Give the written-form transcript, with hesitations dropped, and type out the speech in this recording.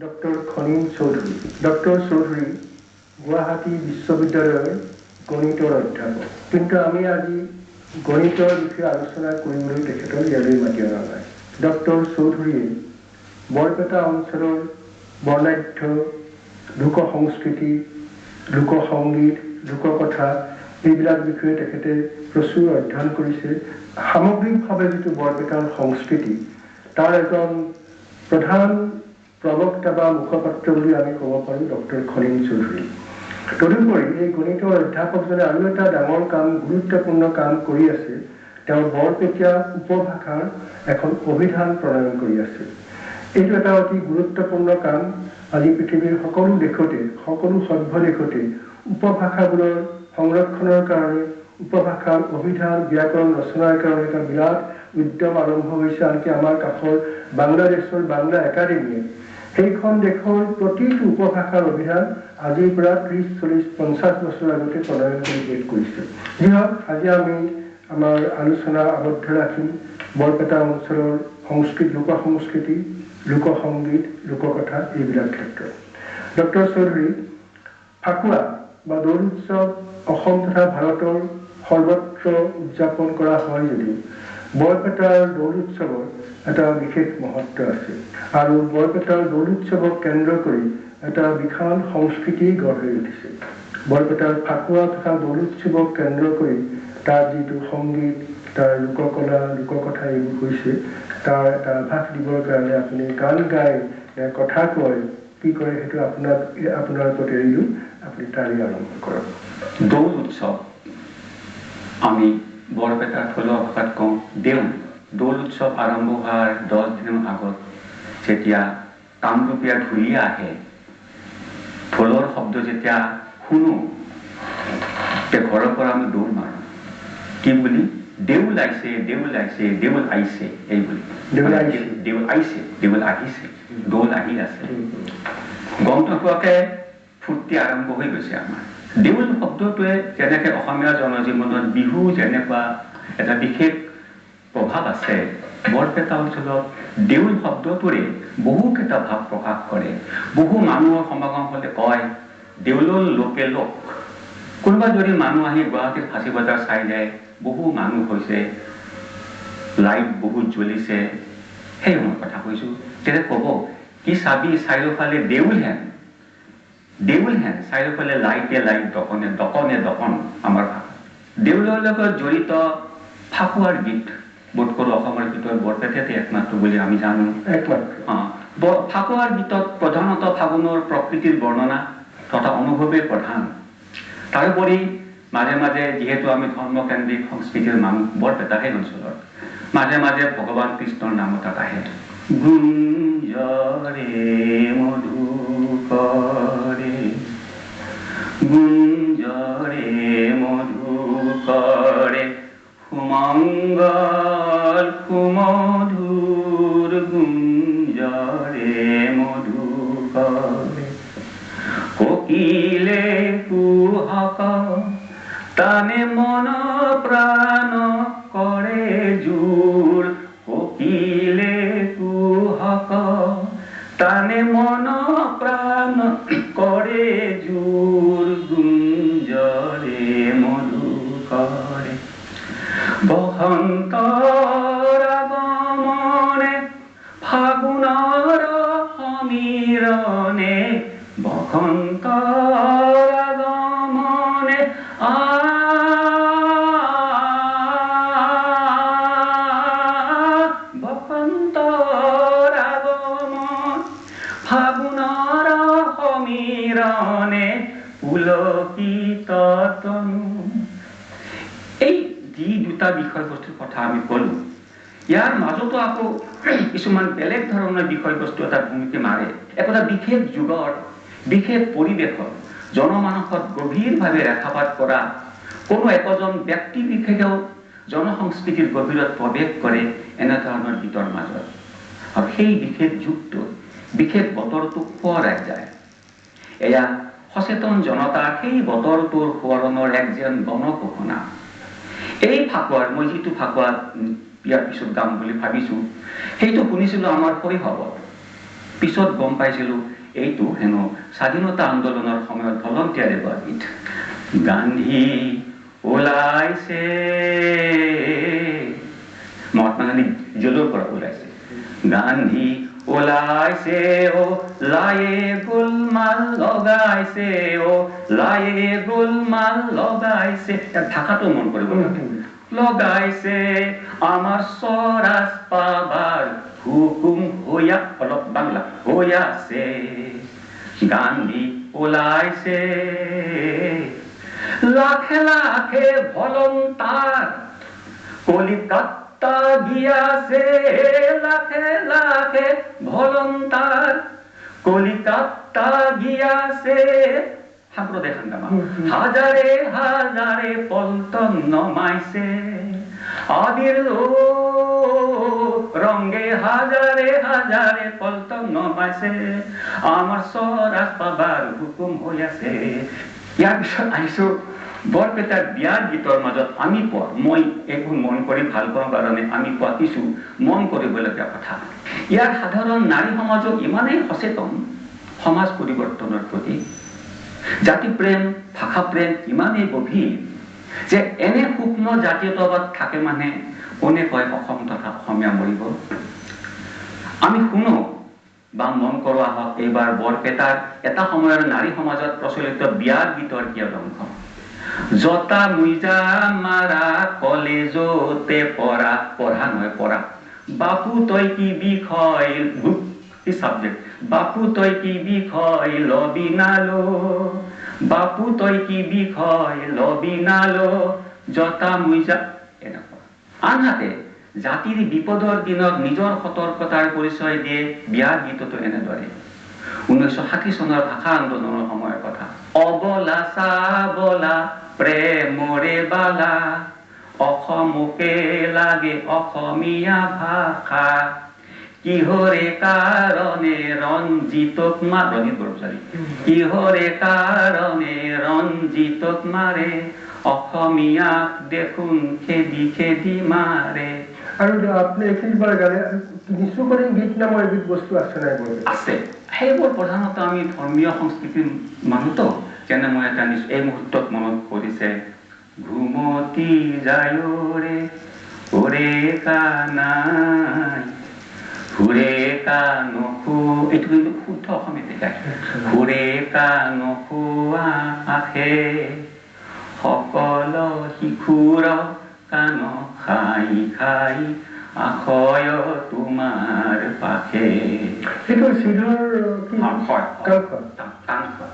Doctor Khanin Choudhury. Doctor Choudhury Guwahati বিশ্ববিদ্যালয়ৰ গণিতৰ অধ্যাপক, কিন্তু আমি আজি গণিতৰ বিষয়ে আলোচনা কৰিবলৈ তেখেতক ইয়ালৈ মাতি অনা নাই। ডক্টৰ চৌধুৰীয়ে বৰপেটা অঞ্চলৰ বৰ্ণাঢ্য লোক সংস্কৃতি, লোকসংগীত, লোককথা এইবিলাক বিষয়ে তেখেতে প্ৰচুৰ অধ্যয়ন কৰিছে। সামগ্ৰিকভাৱে যিটো বৰপেটাৰ সংস্কৃতি, তাৰ এজন প্ৰধান প্ৰবক্তা বা মুখপাত্ৰ বুলি আমি ক'ব পাৰোঁ ডক্টৰ খনীন চৌধুৰী। তদুপৰি এই গণিতৰ অধ্যাপকজনে আৰু এটা ডাঙৰ কাম, গুৰুত্বপূৰ্ণ কাম কৰি আছে। তেওঁ বৰপেটীয়া উপভাষাৰ এখন অভিধান প্ৰণয়ন কৰি আছে। এইটো এটা অতি গুৰুত্বপূৰ্ণ কাম। আজি পৃথিৱীৰ সকলো দেশতে, সকলো সভ্য দেশতে উপভাষাবোৰৰ সংৰক্ষণৰ কাৰণে, উপভাষাৰ অভিধান, ব্যাকৰণ ৰচনাৰ কাৰণে এটা বিৰাট উদ্যম আৰম্ভ হৈছে। আনকি আমাৰ কাষৰ বাংলাদেশৰ বাংলা একাডেমীয়ে সেইখন দেশৰ প্ৰতিটো উপভাষাৰ অভিধান আজিৰ পৰা 30, 40, 50 বছৰ আগতে প্ৰণয়ন কৰি শেষ কৰিছে। যি হওক, আজি আমি আমাৰ আলোচনা আবদ্ধ ৰাখিম বৰপেটা অঞ্চলৰ সংস্কৃত, লোক সংস্কৃতি, লোকসংগীত, লোককথা এইবিলাক ক্ষেত্ৰত। ডক্টৰ চৌধুৰী, ফাকুৱা বা দৌল উৎসৱ অসম তথা ভাৰতৰ সৰ্বত্ৰ উদযাপন কৰা হয় যদিও বৰপেটাৰ দৌল উৎসৱৰ এটা বিশেষ মহত্ব আছে আৰু বৰপেটাৰ দৌল উৎসৱক কেন্দ্ৰ কৰি এটা বিশাল সংস্কৃতি গঢ় লৈ উঠিছে। বৰপেটাৰ ফাকুৱা তথা দৌল উৎসৱক কেন্দ্ৰ কৰি তাৰ যিটো সংগীত, তাৰ লোককলা, লোককথা এইবোৰ হৈছে, তাৰ এটা আভাস দিবৰ কাৰণে আপুনি গান গায় নে কথা কয়, কি কৰে সেইটো আপোনাক আপোনাৰ ওপৰত এৰিলোঁ, আপুনি তাৰেই আৰম্ভ কৰক। দৌল উৎসৱ আমি বৰপেটাৰ থলুৱা ভাষাত কওঁ দেউল। দৌল উৎসৱ আৰম্ভ হোৱাৰ 10 দিনৰ আগত যেতিয়া কামৰূপীয়া ঢুলীয়া আহে, ঢোলৰ শব্দ যেতিয়া শুনো, তে ঘৰৰ পৰা আমি দৌৰ মাৰোঁ। কি বুলি? দেউল আহিছে, দেউল আহিছে, দেউল আহিছে, এই বুলি। দেউল আহিছে। দেউল আহিছে, দেউল আহিছে, দৌল আহি আছে। গম নোপোৱাকে ফূৰ্তি আৰম্ভ হৈ গৈছে আমাৰ। দেউল শব্দটোৱে যেনেকে অসমীয়া জনজীৱনত বিহু যেনেকুৱা এটা বিশেষ প্ৰভাৱ আছে, বৰপেটা অঞ্চলত দেউল শব্দটোৰে বহুকেইটা ভাৱ প্ৰকাশ কৰে। বহু মানুহৰ সমাগম হ'লে কয় দেউলৰ লোকে লোক। কোনোবা যদি মানুহ আহি গুৱাহাটীৰ ফাঁচী বজাৰ চাই যায়, বহু মানুহ হৈছে, লাইট বহুত জ্বলিছে, সেই সময়ৰ কথা কৈছোঁ, তেতিয়া ক'ব কি চাবি চাৰিওফালে দেউল হেন, দেউল হেন, চাৰিওফালে লাইটে লাইট, দকনে দকনে দকন। আমাৰ ভাষা দেউলৰ লগত জড়িত ফাকুৱাৰ গীত বোধ কৰোঁ অসমৰ ভিতৰত বৰপেটাতে একমাত্ৰ বুলি আমি জানো। একমাত্ৰ। ফাকুৱাৰ গীতত প্ৰধানতঃ ফাগুনৰ প্ৰকৃতিৰ বৰ্ণনা তথা অনুভৱেই প্ৰধান। তাৰোপৰি মাজে মাজে যিহেতু আমি ধৰ্মকেন্দ্ৰিক সংস্কৃতিৰ মানুহ বৰপেটা সেই অঞ্চলত, মাজে মাজে ভগৱান কৃষ্ণৰ নামো তাত আহে। গুঞ্জৰে মধুকৰে, গুঞ্জৰে মধুকৰে, সুমংগল সুমধুৰ গুঞ্জৰে মধুকৰে, কোকিলে কুহক তানে মন প্ৰাণ কৰে জোৰ, কোকিলে কুহক তানে মন প্ৰাণ কৰে জোৰ, গুঞ্জৰে মধুকৰে, বসন্তৰ আগমনে ফাগুনৰ সমীৰণে, বসন্তৰ আগমনে, বসন্তৰ আগমন ফাগুনৰ সমীৰণে পুলকিত তনু। এই যি দুটা বিষয়বস্তুৰ কথা আমি ক'লো, ইয়াৰ মাজতো আকৌ কিছুমান বেলেগ ধৰণৰ বিষয়বস্তু এটা ভূমিকা মাৰে। একোটা বিশেষ যুগৰ বিশেষ পৰিৱেশত জনমানসত গভীৰভাৱে ৰেখাপাত কৰা কোনো একোজন ব্যক্তি বিশেষেও জনসংস্কৃতিৰ গভীৰত প্ৰৱেশ কৰে এনেধৰণৰ গীতৰ মাজত, আৰু সেই বিশেষ যুগটোত বিশেষ বতৰটোক সোঁৱৰাই যায়। এয়া সচেতন জনতাৰ সেই বতৰটোৰ সোঁৱৰণৰ এক যেন গণ ঘোষণা। এই ফাকুৱাৰ, মই যিটো ফাকুৱা ইয়াৰ পিছত গাম বুলি ভাবিছোঁ, সেইটো শুনিছিলোঁ আমাৰ শৈশৱত। পিছত গম পাইছিলোঁ এইটো হেনো স্বাধীনতা আন্দোলনৰ সময়ত ভলণ্টিয়াৰে গোৱা গীত। গান্ধী ওলাইছে, মহাত্মা গান্ধী জেলৰ পৰা ওলাইছে। গান্ধী ওলাইছে ও লায়ে গোলমাল লগাইছে, ও লায়ে গোলমাল লগাইছে। ইয়াত ভাষাটো মন কৰিব লাগে, লগাইছে আমাৰ স্বৰাজ পাবাৰ হুকুম হইয়া, অলপ বাংলা হইয়াছে। গান্ধী ওলাইছে, লাখে লাখে ভলন্তার কলিকাতা গিয়াছে, লাখে লাখে ভলন্তার কলিকাতা গিয়াছে। সাম্প্রদায়িক হাঙ্গামা, হাজারে হাজারে পল্টন নমাইছে, আবির রঙ্গে হাজারে হাজারে পল্টন নমাইছে, আমাৰ স্বৰাজ পাবাৰ হুকুম হইয়াছে। ইয়াৰ পিছত আহিছো বৰপেটাৰ বিয়াৰ গীতৰ মাজত আমি পোৱা, মই এইবোৰ মন কৰি ভাল পাওঁ কাৰণে আমি পোৱা কিছু মন কৰিবলগীয়া কথা। ইয়াৰ সাধাৰণ নাৰী সমাজো ইমানেই সচেতন সমাজ পৰিৱৰ্তনৰ প্ৰতি, জাতিপ্ৰেম ভাষা প্ৰেম ইমানেই গভীৰ যে এনে সূক্ষ্ম জাতীয়তাবাদ থাকে মানে কোনে কয় অসম তথা অসমীয়া মৰিব। আমি শুনো বা মন কৰোঁ আহক এইবাৰ বৰপেটাৰ এটা সময়ৰ নাৰী সমাজত প্ৰচলিত বিয়াৰ গীতৰ কিয় অংশ। জতা মুইজা মাৰা কলেজতে পঢ়া, পঢ়া নহয় পঢ়া, বাপু তই কি বিষয়, কি চাবজেক্ট, বাপু তই কি বিষয় লবি নালো, বাপু তই কি বিষয় লবি নালো, জতা মুইজা, এনেকুৱা। আনহাতে জাতিৰ বিপদৰ দিনত নিজৰ সতৰ্কতাৰ পৰিচয় দিয়ে বিয়াৰ গীতটো এনেদৰে। 1960 চনৰ ভাষা আন্দোলনৰ সময়ৰ কথা। অবলা চাবলা প্ৰেমৰে বালা, অসমকে লাগে অসমীয়া ভাষা, কিহৰে কাৰণে ৰঞ্জিতক মাৰে, ৰঞ্জিত বৰপূজাৰী, কিহৰে কাৰণে ৰঞ্জিতক মাৰে, অসমীয়াক দেখোন খেদি খেদি মাৰে। আৰু আপুনি এইখিনি বাৰ গালে নিচুকনি গীত নামৰ এবিধ বস্তু আছে নাই? আছে। সেইবোৰ প্ৰধানতঃ আমি ধৰ্মীয় সংস্কৃতিৰ মানুহতো, যেনে মই এটা এই মুহূৰ্তত মনত পৰিছে, ঘুমতি যায়ৰে ওৰে কানাই হুৰে কানখু, এইটো কিন্তু শুদ্ধ অসমীয়াতে গায়, হুৰে কানখুৱা আখে সকলো শিশুৰ কান খাই খাই আশয় তোমাৰ পাখে। সেইটো শ্ৰীধৰ হয়, কাণ খোৱা।